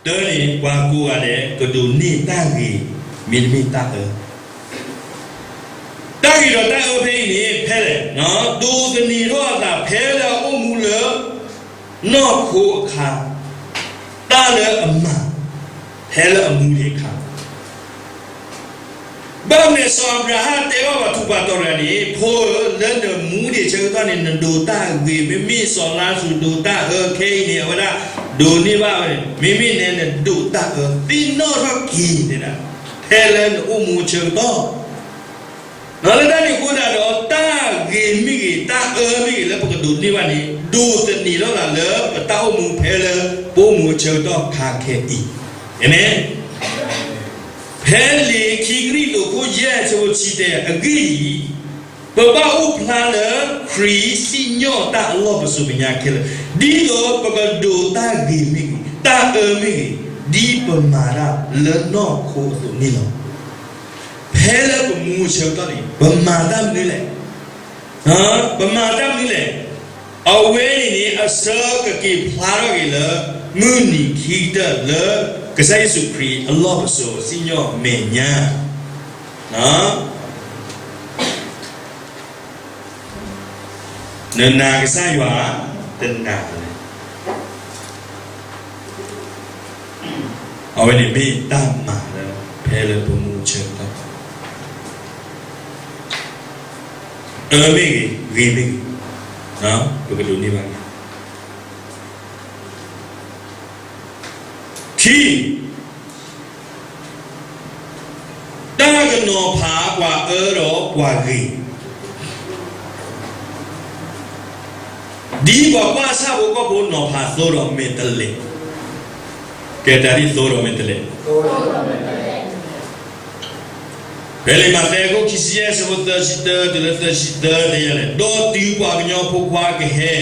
တၢ်န့ၣ် ပှၤကိးဂၤဒဲး ကဒိးန့ၢ်တၢ်ဂ့ၤ မ့တမ့ၢ်တၢ်အၢ. တၢ်ဂ့ၤဒီးတၢ်အၢဖဲအံၤန့ၣ် ဖဲလဲၣ်, ဒိးသန့ၤထီၣ်အသးဖဲလၢအအိၣ်မူလၢ နီၢ်ခိအခါ, တၢ်လၢအမၤ ဖဲလၢအမူဒံးအခါ ဘၣ်မနုၤလဲၣ် စီၤအၤဘြၤဟၣ်တဲဘၣ်ပှၤထူးပှၤတီၤတဂၤန့ၣ်, ဖိဧၢ, လၢနမူဒံးဆၢကတီၢ်န့ၣ် နဒိးတၢ်ဂ့ၤ, မ့မ့ၢ်စီၤလါစရူးဒိးတၢ်အၢ, ခဲအံၤန့ၣ် အဝဲဒၣ်ဒိးန့ၢ်ဘၣ်ဝဲန့ၣ်, မ့မ့ၢ်နဲနဒိးတၢ်အၢသ့ၣ်နီၣ်ထီၣ်က့ၤတဲဒၣ်, ဖဲလၢနအိၣ်မူဆၢကတီၢ် လၢတၢ်န့ၣ်အဃိသတးဒီး တၢ်ဂ့ၤမ့ၢ်ဂ့ၤ တၢ်အၢမ့ၢ်ဂ့ၤ လၢပကဒိးန့ၢ်ဘၣ်န့ၣ် ဒိးသန့ၤထီၣ်သးလၢပတၢ်အိၣ်မူဖဲလၢပအိၣ်မူဆၢကတီၢ်ခါခဲအံၤ. အၤမ့ၣ်. ဖဲလံာ်ခံကရံၣ်သူးခိၣ်ယဲၢ်ဆၢဖိတဆံတဲ အဂ့ၢ်ဒ်အံၤ, ပဘၣ်အိၣ်ဖျါလၢခရံာ်စံၣ်ညီၣ်တၢ်အလီၢ်ပစိာ်မဲာ်ညါခဲလၢာ်, ဒ်သိးပကဒိးတၢ်ဂ့ၤမ့ၢ်ဂ့ၤ, တၢ်အၢမ့ၢ်ဂ့ၤ, ဒ်ပမၤတၢ်လၢနီၢ်ခိအသိးန့ၣ်လီၤ. ဖဲလၢပမူအဆၢကတီၢ်န့ၣ် ပမၤတၢ်မနုၤလဲၣ်. ပမၤတၢ်မနုၤလဲၣ်. အဝဲန့ၣ်န့ၣ် အဆၢကက့ၤဖျါထီၣ်က့ၤလၢ မုၢ်နံၤခံကတၢၢ်လၢ ကစၢ်ယ့ၣ်ၡူးခရံာ်အလီၢ်ပစိာ်စံၣ်ညီၣ်မဲာ်ညါ နနာ်ကစၢ်ယွၤတနၤလဲၣ်. အဝဲန့ၣ်မ့ၢ်တၢ်မၤလၢ ဖဲလၢပမူအဆၢကတီၢ် အၢမ့ၢ်ဂ့ၤ, ဂ့ၤမ့ၢ်ဂ့ၤ, ပကဒိးန့ၢ်ဘၣ်န့ၣ်. ခံ, တၢ်ကနီၤဖးပှၤအၢဒီးပှၤဂ့ၤ, ဒ်ပှၤကွၢ်ဆၣ်ဖိကီၢ်ဖိနီၤဖးသိဒီးမဲာ်တဲးလဲး, ကဲတၢ်ဒ်သိဒီးမဲာ်တဲးလဲး ဖဲလံာ်မးသဲအခိၣ်ခံဆံယဲၢ် အဆၢဖိသၢဆံတၢ တုၤလၢသၢဆံသၢ တဲယၤလဲၣ်, ဒီးတုၤပှၤကညီဖိခွါကဟဲ,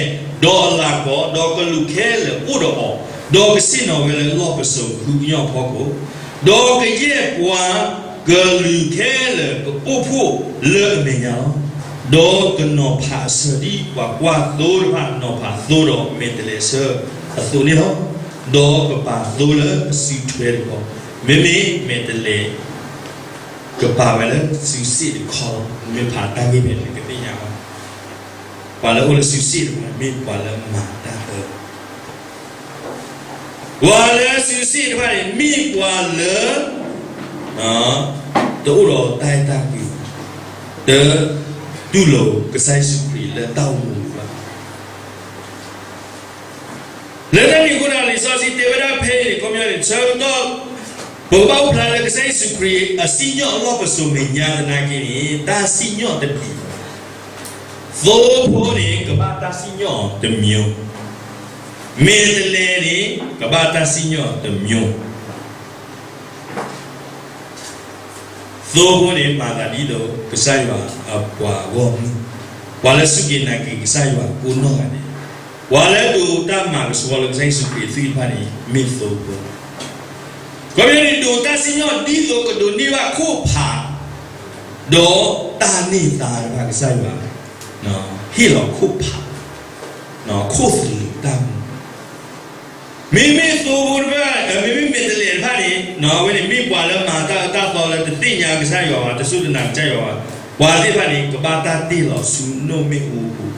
ဒီးအလၤကပီၤ, ဒီးကလူးခဲလၢာ်အိၣ်ဒီးအီၤ, ဒီးကဆ့ၣ်နီၤဝဲလၢလီၢ်ပစိာ်ဃုကညီၢ်ဖီခိၣ်, ဒီးကယဲၢ်ပှၤကလုာ်ခဲလၢာ်ကအိၣ်ဖှိၣ်လၢအမဲာ်ညါလီၤ. ဒီးကနီၤဖးအဆၢဒ်ပှၤကွၢ်သိတဖၣ်နီၤဖးသိဒီးမဲာ်တဲးလဲးအဆၢအသိးန့ၣ်လီၤ. ဒီးကပာ်သိလၢအစုထွဲတခီ, မ့မ့ၢ်မဲာ်တဲးလဲး ကပာ်ဝဲလၢစုစ့ၣ်တခီလီၤ. မ့ၢ်ဖးတၢ်ဂ့ၢ်ဖဲန့ၣ် ကသ့ၣ်ညါဘၣ်. ပှၤလၢအအိၣ်လၢစုစ့ၣ်တဖၣ်န့ၣ် မ့ၢ်ပှၤလၢမၤတၢ်အၢ, ပှၤလၢစုစ့ၣ်တဖၣ်န့ၣ် မ့ၢ်ပှၤလၢ တအိၣ်ဒီးတၢ်အဲၣ်တၢ်ကွံ, တတူၢ်လိာ်ကစၢ်ယ့ၣ်ၡူးခရံာ်လၢတၢ်အိၣ်မူဘၣ်. လၢတၢ်န့ၣ်အဃိဒီး လံာ်စီဆှံတဲဝဲဒၣ်ဖဲအံၤန့ၣ် ခီပညီန့ၣ် ဆၢကတီၢ် ပကဘၣ်အိၣ်ဖျါလၢကစၢ်ယ့ၣ်ၡူးခရံာ်အစံၣ်ညီၣ်အလီၢ်ပစိာ်မဲာ်ညါသနာ်က့န့ၣ် တၢ်စံၣ်ညီၣ်တမံၤ, သိဖိန့ၣ် ကဘၣ်တၢ်စံၣ်ညီၣ်တမျိုး, မဲာ်တဲးလဲးန့ၣ် ကဘၣ်တၢ်စံၣ်ညီၣ်တမျိုး သိဖိန့ၣ် မၤသးဒ်သိးကစၢ်ယွၤအပှၤဂီၢ်မုၢ်, ပှၤလၢစူၢ်က့ၤနာ်က့ၤကစၢ်ယွၤကိးနီၢ်ဂၤဒဲး, ပှၤလၢဒိးတၢ်မၤကဆှီလၢကစၢ်ယ့ၣ်ၡူးခရံာ်အသွံၣ်တဖၣ်န့ၣ် မ့ၢ်သိဖိ, ခီပညီန့ၣ် ဒိးတၢ်စံၣ်ညီၣ်ဒ်သိးကဒိးန့ၢ်ဘၣ်ခိၣ်ဖး, ဒီးတၢ်န့ၢ်သါတဖၣ်ကစၢ်ယွၤ ဟ့ၣ်လီၤခိၣ်ဖး, ခိၣ်သလုးတၢ်မူ မ့မ့ၢ်သိဖိတဖၣ်, မ့မ့ၢ်မဲာ်တဲးလဲးတဖၣ်န့ၣ် အဝဲန့ၣ်မ့ၢ်ပှၤလၢမၤတၢ်အၢတၢ်သီလၢတသ့ၣ်ညါကစၢ်ယွၤဘၣ်, တစူၢ်တနာ်ကစၢ်ယွၤဘၣ်, ပှၤသ့ၣ်တဖၣ်န့ၣ် ကဘၣ်တၢ်တ့ၢ်လီၤဆူနိၣ်မ့ၣ်အူအပူၤ,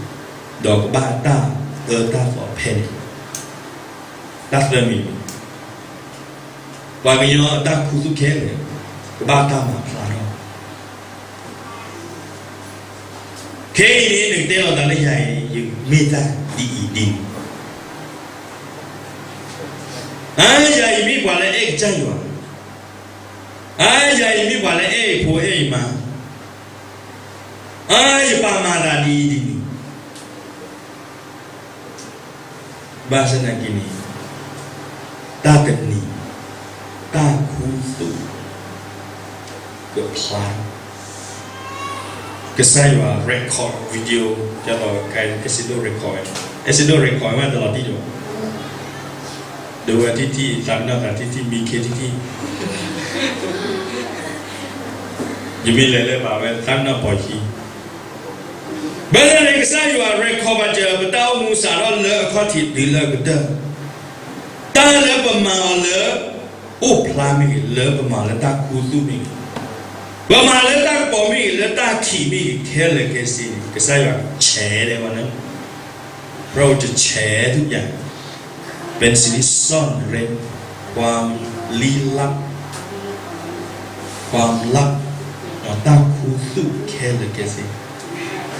ဒီးကဘၣ်တၢ်အၢတၢ်သီဖဲန့ၣ်, တၢ်သၢမံၤန့ၣ် ပှၤကညီအတၢ်ခူသူၣ်ခဲလၢာ် ကဘၣ်တၢ်မၤဖျါထီၣ် ခဲအံၤန့ၣ် နကတဲလီၤသးလၢယၤအံၤ ယမ့ၢ်တၢ်ဒ်အံၤဒ်န့ၣ်, အါ ယၤအံၤမ့ၢ်ပှၤလၢအဲၣ်ကစၢ်ယွၤ, အါ ယၤအံၤမ့ၢ်ပှၤလၢအဲၣ်ယဖိအဲၣ်ယမါ, အါ ယပာ်မၤသးဒ်အံၤဒ်န့ၣ် ဘၣ်ဆၣ်သနာ်က့န့ၣ် တၢ်တနံၤ တၢ်ခူသူၣ်ကဖျါ, ကစၢ်ယွၤ record video ဒ်သိး အဲၣ်စ့ဒိၣ် record ဝဲ, အဲၣ်စ့ဒိၣ် record ဝဲတလီၤတံၢ်ဒံးဘၣ်, ဒဝဲထံထံ သးပ့ၤနီၣ်သးထံထံ မံခ့ထံထံ ယမ့ၢ်လဲၤလၢဘၣ်ဝဲ သးပ့ၤနီၣ်ပိာ်ခံ, ဘၣ်ဆၣ်န့ၣ် ကစၢ်ယွၤ record ဘၣ်စၢၤ ပတၢ်အိၣ်မူစးထီၣ်လၢအခီၣ်ထံးတုၤလၢအကတၢၢ်, တၢ်လၢပမၤအီၤလၢအိၣ်ဖျါမ့ၢ်ဂ့ၤ, လၢပမၤလၢတၢ်ခူသူၣ်မ့ၢ်ဂ့ၤ, ပမၤလၢတၢ်ကပီၤမ့ၢ်ဂ့ၤ, လၢတၢ်ခံးမ့ၢ်ဂ့ၤ, ခဲလၢာ်ခဲဆ့န့ၣ် ကစၢ်ယွၤဆဲးဒဲးဝဲန့ၣ်, พระองค์จะแฉทุกอย่าง เป็นสิ่งที่ซ่อนเร้น ความลี้ลับ ความลับ တၢ်ခူသူၣ်ခဲလၢာ်ခဲဆ့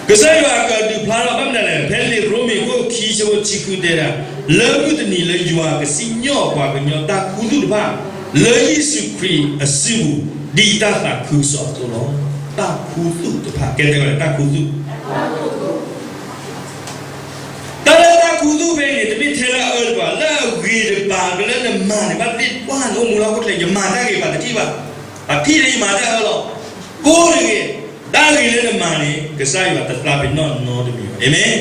ကစၢ်ယွၤကဒုးဖျါထီၣ်ဘၣ်မနုၤလဲၣ်. ဖဲလံာ်ရိမ့ၤခိၣ်ခံဆၢဖိတဆံဃုတဲဒၣ်, လၢမုၢ်တနံၤလၢယွၤကစံၣ်ညီၣ်ပှၤကညီတၢ်ခူသူၣ်တဖၣ် လၢယ့ၣ်ၡူးခရံာ်အစုပူၤ ဒ်တၢ်သးခုကစီၣ်အသိးလီၤ. တၢ်ခူသူၣ်တဖၣ်, ကဲတဲဝဲဒၣ်တၢ်ခူသူၣ် တၢ်လၢတၢ်ခူသူၣ်ဖဲန့ၣ် တမ့ၢ်ထဲလၢအအၢတပၤ, လၢအဂ့ၤတပၤ, ကလၢနမၤန့ၢ်ဘၣ်သ့ၣ်တဖၣ်န့ၣ် အိၣ်မူလၢဟီၣ်ခိၣ်ချၢ ယမၤတၢ်ဂ့ၤပှၤတထံၣ်ဘၣ်, ပှၤထံၣ်လၢယမၤတၢ်အၢလီၤ. ကိးတဂ့ၤ, တၢ်ဂ့ၤလၢနမၤန့ၣ် ကစၢ်ယွၤတသးပ့ၤနီၣ်နီတမံၤဘၣ်. အၤမ့ၣ်.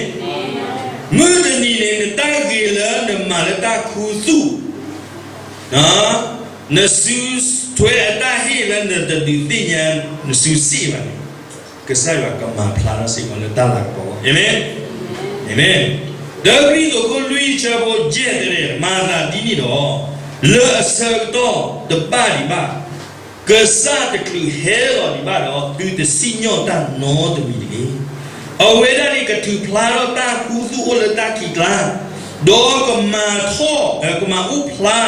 မုၢ်တနံၤန့ၣ် နတၢ်ဂ့ၤလၢနမၤလၢတၢ်ခူသူၣ် နစုထွဲအတၢ်ဟ့ၣ်လၢနတဒုးသ့ၣ်ညါ နစုစ့ၣ်ဘၣ်န့ၣ်, ကစၢ်ယွၤကမၤဖျါထီၣ်စ့ၢ်ကီးလၢတၢ်လၤကပီၤအဂီၢ်. အၤမ့ၣ်. အၤမ့ၣ်. တၢ ကရံၣ်သူးခိၣ်လွံၢ်ဆၢဖိယဲၢ်တဲ, မၤသးဒ်န့ၣ်ဒီး, လၢအဆၢကတီၢ်တဘၣ်ဒံးဘၣ်, ကစၢ်တချုးဟဲလီၤဒံးဘၣ်ဒီး သုတစံၣ်ညီၣ်တၢ်နီတမံၤတဂ့ၤ. အဝဲဒၣ်န့ၣ် ကထုးဖျါထီၣ်တၢ်ခူသူၣ်အိၣ်လၢတၢ်ခံးကျါ, ဒီးကမၤထီၣ်, ကမၤအိၣ်ဖျါ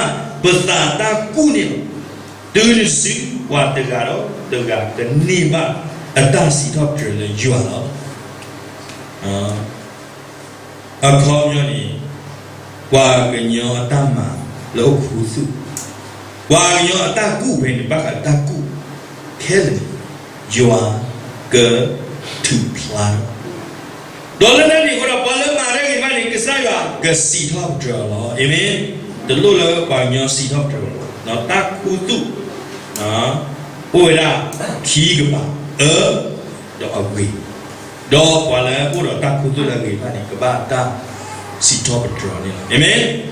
ပသးတၢ်ကူၣ်န့ၣ်လီၤ. တုၤနစုပှၤတဂၤဒီးတဂၤကန့ၢ်ဘၣ်အတၢ်စံးထီၣ်ပတြၢၤလၢယွၤလီၤ. အခီပညီန့ၣ်, ပှၤကညီအတၢ်မၤလၢအိၣ်ခူသူၣ်, ပှၤကညီအတၢ်ကူၣ်ဖဲန့ၣ် ဘၣ်ဃးတၢ်ကူၣ်ခဲလၢာ်န့ၣ် ယွၤကထုးဖျါထီၣ် ဒီးလၢတၢ်န့ၣ်အဃိဒီး ပှၤလၢမၤတၢ်ဂ့ၤတဖၣ်န့ၣ် ကစၢ်ယွၤကစံးထီၣ်ပတြၢၤအီၤလီၤ. အၤမ့ၣ်. တလိၣ်လၢပှၤကညီစံးထီၣ်ပတြၢၤအီၤလီၤ. တၢ်ခူသူၣ် အိၣ်ဝဲဒၣ်ခံကပၤ, အၢ ဒီးအဂ့ၤ, ဒီးပှၤလၢအိၣ်ဒီးတၢ်ခူသူၣ်လၢအဂ့ၤတဖၣ်န့ၣ် ကဘၣ်တၢ်စံးထီၣ်ပတြၢၤအီၤန့ၣ်လီၤ. အၤမ့ၣ်.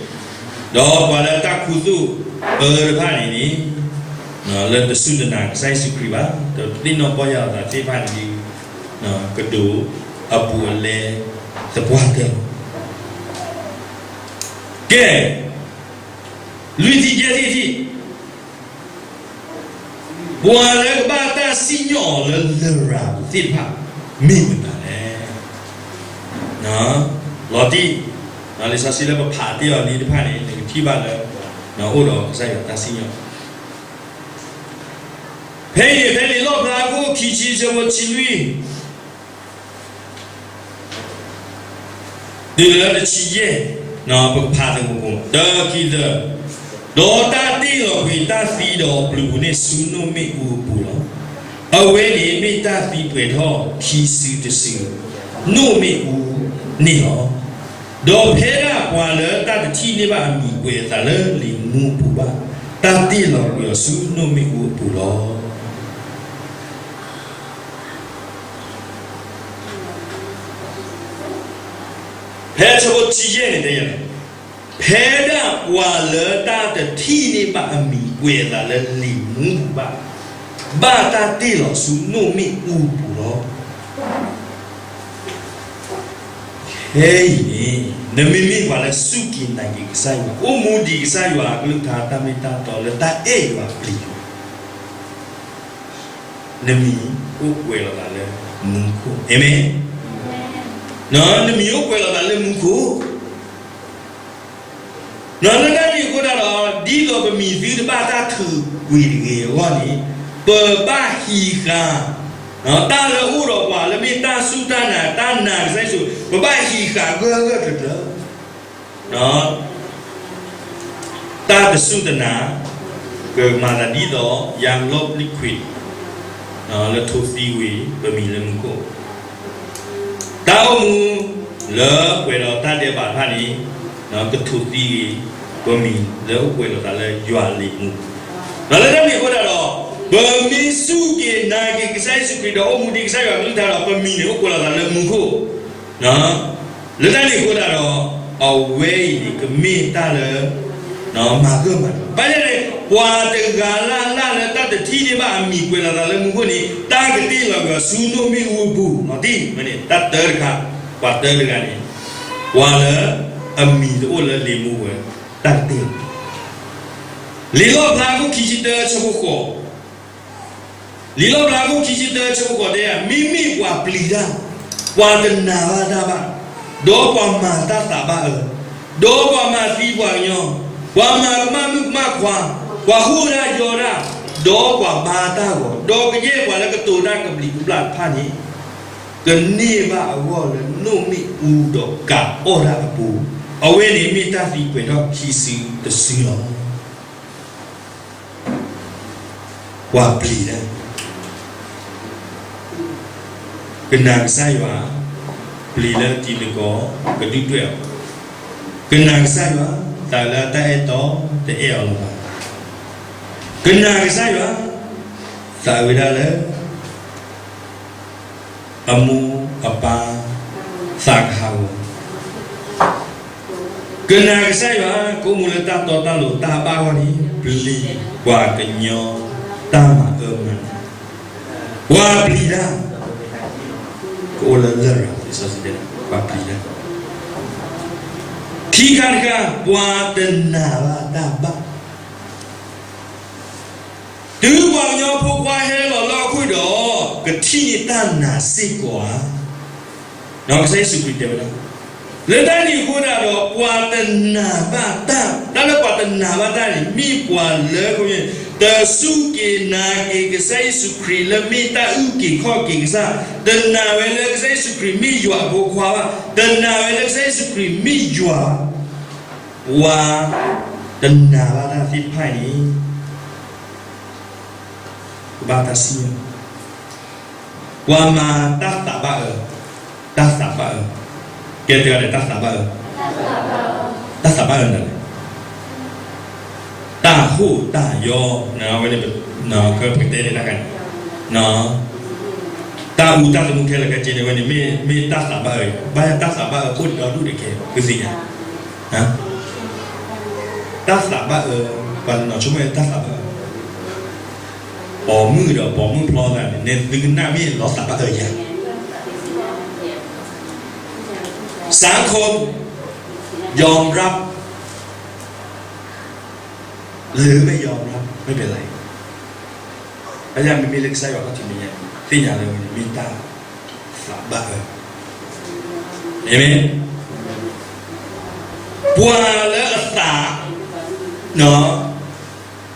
ဒီးပှၤလၢတၢ်ခူသူၣ်အၢတဖၣ်န့ၣ်န့ၣ်, လၢတစူၢ်တနာ်ကစၢ်ယ့ၣ်ၡူးခရံာ်ဘၣ်, တသ့ၣ်နီၣ်ပီၢ်ယၢ်လီၤသးသ့ၣ်တဖၣ်န့ၣ်ဒီး, ကဒိးအဘူးအလဲသပှၢ်တၢၢ်လီၤ. ကဲ, လွံၢ်ထံၣ်ယဲၢ်ထံၣ်ထံၣ် ပှၤလၢကဘၣ်တၢ်စံၣ်ညီၣ်အီၤလၢလရာ်ပူၤသ့ၣ်တဖၣ် မ့ၢ်မတၤလဲၣ်. လီၤတံၢ်, လံာ်စီဆှံလၢပဖးတ့ၢ်အီၤလံတဖၣ်န့ၣ် နကထံၣ်ဘၣ်လၢ အိၣ်ဒီးကစၢ်ယွၤတၢ်စံၣ်ညီၣ် ဖဲအံၤန့ၣ် ဖဲလံာ်လီၣ်ဖျါအခိၣ်ခံဆံဆၢဖိတဆံလွံၢ် တုၤလၢတဆံယဲၢ်, ပကဖးသကိးကိး တၢ ခံ သၢ, ဒီးတၢ်တ့ၢ်လီၤကွံာ်တၢ်သံဒီးအပျုၤပူၤန့ၣ်ဆူနိၣ်မ့ၣ်အူအပူၤလီၤ. အဝဲန့ၣ်မ့ၢ်တၢ်သံပှဲၤထီၣ်ခံစုတစု, နိၣ်မ့ၣ်အူန့ၣ်လီၤ. ဒီးဖဲဒၣ်ပှၤလၢတၢ်တထံၣ်န့ၢ်ဘၣ်အမံၤကွဲးအသးလၢလံာ်မူပူၤဘၣ်, တၢ်တ့ၢ်လီၤကွံာ်အီၤဆူနိၣ်မ့ၣ်အူအပူၤလီၤ. ဖဲဆၢဖိတဆံယဲၢ်န့ၣ်တဲယၤ, ဖဲဒၣ်ပှၤလၢတၢ်တထံၣ်န့ၢ်ဘၣ်အမံၤကွဲးအသးလၢလံာ်မူပူၤဘၣ်, ဘၣ်တၢ်တ့ၢ်လီၤဆူနိၣ်မ့ၣ်အူပူၤလီၤ. ခဲအံၤန့ၣ် နမ့မ့ၢ်ပှၤလၢစူၢ်က့ၤနာ်က့ၤကစၢ်ယွၤ, အိၣ်မူဒ်ကစၢ်ယွၤအကလုၢ်ကထါတၢ်မ့ၢ်တၢ်တီလၢတၢ်အဲၣ်ယွၤအပျံၤ နမံၤအိၣ်ကွဲးလီၤသးလၢမူခိၣ်. အၤမ့ၣ်. နမံၤအိၣ်ကွဲးလီၤသးလၢမူခိၣ်. လၢတၢ်န့ၣ်အဃိသတးဒီး ဒ်သိးပမံၤသုတဘၣ်တၢ်ထုးကွံာ်တဂ့ၤအဂီၢ်န့ၣ်, ပဘၣ်ဟံးဃာ် တၢ်လၢအအိၣ်ဒီးပှၤလၢမ့ၢ်တၢ်စူၢ်တၢ်နာ် တၢ်နာ်ကစၢ်ယ့ၣ်ၡူး, ပဘၣ်ဟံးဃာ်ဂၢၢ်ဂၢၢ်ကျၢၤကျၢၤ တၢ်တစူၢ်တနာ် ကမၤသးဒ်သိး ယၣ်လီၣ် liquid လၢထိးသံဝံၤ ပမံၤလၢမူခိၣ်, တၢ်အိၣ်မူလၢပှဲၤဒီးတၢ်ဒဲးဘးတဖၣ်န့ၣ် ကထိးသံဂ့ၤ ပမံၤလၢအိၣ်ကွဲးလီၤသးလၢယွၤအလံာ်မူ, ဒီးလၢတၢ်န့ၣ်အဃိသတးဒီး ပမ့ၢ်စူၢ်က့ၤနာ်က့ၤကစၢ်ယ့ၣ်ၡူးခရံာ်ဒီးအိၣ်မူဒ်ကစၢ်ယွၤအကလုၢ်ကထါဒီး ပမံၤန့ၣ်အိၣ်ကွဲးလီၤသးလၢမူခိၣ် လၢတၢ်န့ၣ်အဃိသတးဒီး အဝဲအံၤန့ၣ် ကမ့ၢ်တၢ်လၢ မၤဂၢၢ်မၤကျၢၤ, ဘၣ်ဆၣ်န့ၣ် ပှၤတဂၤလၢ်လၢ်လၢတၢ်တထံၣ်န့ၢ်ဘၣ်အမံၤကွဲးလီၤသးလၢမူခိၣ်န့ၣ် တၢ်ကတ့ၢ်လီၤကွံာ်အီၤဆူနိၣ်မ့ၣ်အူအပူၤလီၤတံၢ်န့ၣ်, တၢ်တၢတခါ, ပှၤတၢတဂၤန့ၣ် ပှၤလၢအမံၤတအိၣ်လၢလံာ်မူပူၤဝဲ တၢ်တ့ၢ်လီၤ. လံာ်လီၣ်ဖျါအခိၣ်ခံဆံတၢ ဆၢဖိဃိး, လံာ်လီၣ်ဖျါအခိၣ်ခံဆံတၢ ဆၢဖိဃိးတဲ, မ့မ့ၢ်ပှၤပျံၤတၢ်, ပှၤတနာ်ဘၣ်တၢ်ဘၣ်, ဒီးပှၤမၤတၢ်သးဘၣ်အၢ, ဒီးပှၤမၤသံပှၤကညီ, ပှၤမၤကမၣ်မုၣ်ကမၣ်ခွါ, ပှၤဟီၣ်တၢ်ယီတၢ်, ဒီးပှၤဘါတၢ်ဂီၤ, ဒီးကယဲၢ်ပှၤလၢကတိၤတၢ်ကဘျံးကဘျၣ်တဖၣ်န့ၣ် ကန့ၢ်ဘၣ်အဂီၢ်လၢနိၣ်မ့ၣ်အူဒီးကးအီၣ်တၢ်အပူၤ, အဝဲန့ၣ်မ့ၢ်တၢ်သံကွဲးထီၣ်ခံစုတစုလီၤ. ပှၤပျံၤတၢ်, ကနာ်ကစၢ်ယွၤ, ပျံၤလၢတံၤသကိး, ကဒုၣ်ဒွဲၣ်အီၤ, ကနာ်ကစၢ်ယွၤ, သးလၢတၢ်အဲၣ်တီတအဲၣ်အီၤလၢၤဘၣ်, ကနာ်ကစၢ်ယွၤ, သးဝဲဒၣ်လၢ အမိၢ်အပၢ်သးကဟးဂီၤ, ကနာ်ကစၢ်ယွၤ, ကအိၣ်မူလၢတၢ်တီတၢ်လိၤတၢ်ဘၣ်ဂီၢ်န့ၣ် ပျံၤပှၤကညီတၢ်မၤအၢမၤနး, ပှၤပျံၤတၢ်, ကအိၣ်လၢလရာ်လံာ်စီဆှံတဲ, ပှၤပျံၤတၢ်, ခံခါတခါ ပှၤတနာ်ဘၣ်တၢ်ဘၣ် တုၤပှၤကညီဖိခွါဟဲလီၤလၢဟီၣ်ခိၣ်ဒီး ကထံၣ်န့ၢ်တၢ်နာ်စ့ၢ်ကီးဧါ. ကစၢ်ယ့ၣ်ၡူးခရံာ်တဲဝဲဒၣ်, လၢတၢ်န့ၣ်အဃိဒၣ်ဒီး ပှၤတနာ်ဘၣ်တၢ်, တၢ်လၢပှၤတနာ်ဘၣ်တၢ်န့ၣ် မ့ၢ်ပှၤလၢ တစူၢ်က့ၤနာ်က့ၤကစၢ်ယ့ၣ်ၡူးခရံာ်လၢမ့ၢ်တၢ်အုၣ်က့ၤခီၣ်က့ၤကစၢ်, တနာ်ဝဲလၢကစၢ်ယ့ၣ်ၡူးခရံာ်မ့ၢ်ယွၤအဖိခွါဘၣ်, တနာ်ဝဲလၢကစၢ်ယ့ၣ်ၡူးခရံာ်မ့ၢ်ယွၤဘၣ်, ပှၤတနာ်ဘၣ်တၢ်သ့ၣ်တဖၣ်အံၤန့ၣ် ကဘၣ်တၢ်စံၣ်ညီၣ်, ပှၤမၤတၢ်သးဘၣ်အၢ, တၢ်သးဘၣ်အၢ, ကဲတဂၤဒီးတၢ်သးဘၣ်အၢ, တၢ်သးဘၣ်အၢနၤလဲၣ်, တၢ်ဟိၣ်တၢ်ယီ, ဝဲန့ၣ် ကပတဲန့ၣ်တၢ်ဂၤန့ၣ်, တၢ်အူတၢ်သမူခဲလၢာ်ခဲဆ့န့ၣ် ဝဲန့ၣ် မ့ၢ်တၢ်သးဘၣ်အၢ, ဘၣ်တၢ်သးဘၣ်အၢအိၣ်ဒီဒူၣ်န့ၣ်ကဲ ပသ့ၣ်ညါ တၢ်သးဘၣ်အၢ, ပှၤတနီၤဆိကမိၣ်တၢ်သးဘၣ်အၢ, ပိာ်မုၣ်ဒီးပိာ်မုၣ်ဖျီသးန့ၣ် နဲသုကနၣ်မ့ၢ်လီၤသးဘၣ်အၢယၤ, စးခိ ယီၤရၣ် လၢမ့ၢ်ယီၤရၣ် မ့ၢ်ပှဲၤလၢ အယၤမ့မ့ၢ်လၢကစၢ်ယွၤခီၣ်ထံးမဲာ်ညါ သ့ၣ်ညါလၢဝဲန့ၣ်မ့ၢ်တၢ်သးဘၣ်အၢ, အၤမ့ၣ်, ပှၤလၢအသး,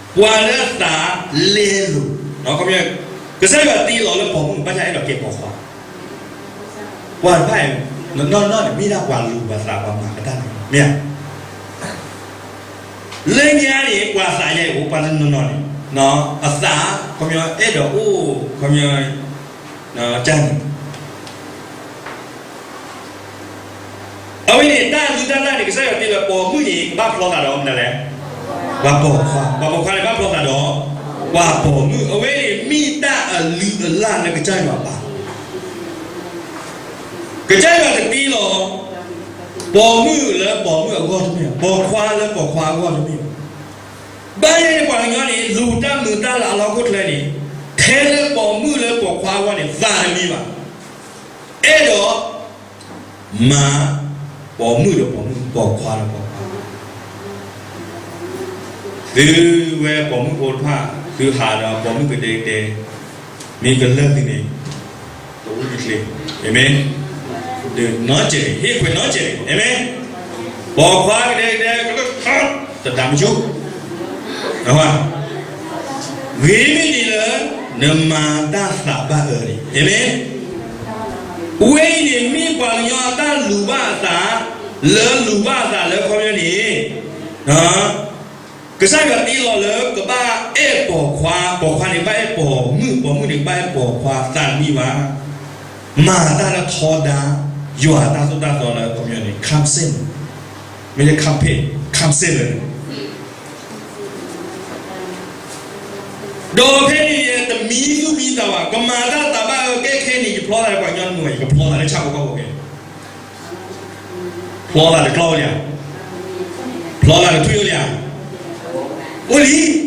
ပှၤလၢအသးလဲလိာ်, ကစၢ်ယွၤတ့လီၤလၢပိာ်မုၣ် ဘၣ်ဆၣ်အဲၣ်ဒိးကဲပိာ်ခွါ, ပှၤတဖၣ်အံၤ နီၢ်နီၢ်န့ၣ် မ့ၢ်ဒၣ်ပှၤလူၤပှၤသးပှၤမၤကတၢ်န့ၣ် မ့ၢ်ဧါ လၢညါန့ၣ် ပှၤသးယဲအိၣ် ပှၤတနီၤနီၤန့ၣ် အသး ခီပညီအဲၣ်ဒိးအိၣ် ခီပညီ ကၢ်န့ၣ် အဝဲန့ၣ် တၢ်လုၢ်တၢ်လၢ်န့ၣ် ကစၢ်ယွၤတ့လီၤပိာ်မုၣ်န့ၣ် ကဘၣ်ဖျီသးဒီးမနုၤလဲၣ်, ပှၤပိာ်ခွါ, ပှၤပိာ်ခွါန့ၣ် ဘၣ်ဖျီသးဒီး ပှၤပိာ်မုၣ်, အဝဲန့ၣ်မ့ၢ်တၢ်အလုၢ်အလၢ်လၢကစၢ်ယွၤပာ် ကစၢ်ယွၤတတ့လီၤ ပိာ်မုၣ်လၢပိာ်မုၣ်အဂီၢ်တမ့ၢ်ဘၣ်, ပိာ်ခွါလၢပိာ်ခွါအဂီၢ်တမ့ၢ်ဘၣ်. ဘၣ်ယဲန့ၣ်ပှၤကညီန့ၣ် လူၤတၢ်မုာ်တၢ်လၤအလီၢ်ခိၣ်ချၢန့ၣ် ထဲလၢပိာ်မုၣ်လၢပိာ်ခွါအဂီၢ်န့ၣ် သးတမံဘၣ်. အဲၣ်ဒိး မၤ ပိာ်မုၣ်ဒီးပိာ်မုၣ် ပိာ်ခွါဒီးပိာ်ခွါ သုဝဲပိာ်မုၣ်ဖိတဖၣ် သုဟးဒီးပိာ်မုၣ်ကဒဲကဒဲ မ့ၢ်ကလၢၢ်သုန့ၣ် တအိၣ်တချ့, အၤမ့ၣ်, ဒီးနီတစဲးန့ၣ် ဟ့ၣ်ခွဲးနီတစဲးန့ၣ် အၤမ့ၣ်, ပိာ်ခွါကဒဲကဒဲ ကလၢၢ် တဒါမဆိ ဂ့ၤမ့ၢ်န့ၣ်လၢ နမၤတၢ်သးဘၣ်အၢန့ၣ် အၤမ့ၣ်, အဝဲအံၤန့ၣ် မ့ၢ်ပှၤကညီအတၢ်လူၤဘၣ်အသး လၢလူၤဘၣ်အသးလၢခီပညီန့ၣ် ကစၢ်ယွၤတ့လီၤလၢကဘၣ်အဲၣ်ပိာ်ခွါ, ပိာ်ခွါန့ၣ် ဘၣ်အဲၣ်ပိာ်မုၣ်, ပိာ်မုၣ်န့ၣ် ဘၣ်အဲၣ်ပိာ်ခွါ သးတမံဘၣ်. မၤတၢ်လၢထီဒါ ယွၤအတၢ်သိၣ်တၢ်သီလၢခီပညီန့ၣ် ခၢမ်စ့ၣ်, မ့ၢ်လၢ ခၢမ်စ့ၣ်, ခၢမ်စ့ၣ်လၢ ဒီးဖဲန့ၣ်ယတမံသူၣ်မံသးဘၣ်, ကမၤတၢ်သးဘၣ်အၢ ကဲခဲန့ၣ် ယဖျီသးလၢပှၤကညီတမုာ်ဘၣ်, ယကဖျီသးလၢဆၣ်ဖိကီၢ်ဖိကဲ, ဖျီသးတကျီၢ်အိၣ်လံဧါ, ဖျီသးတထွံၣ်အိၣ်လံဧါ, အိၣ်လံ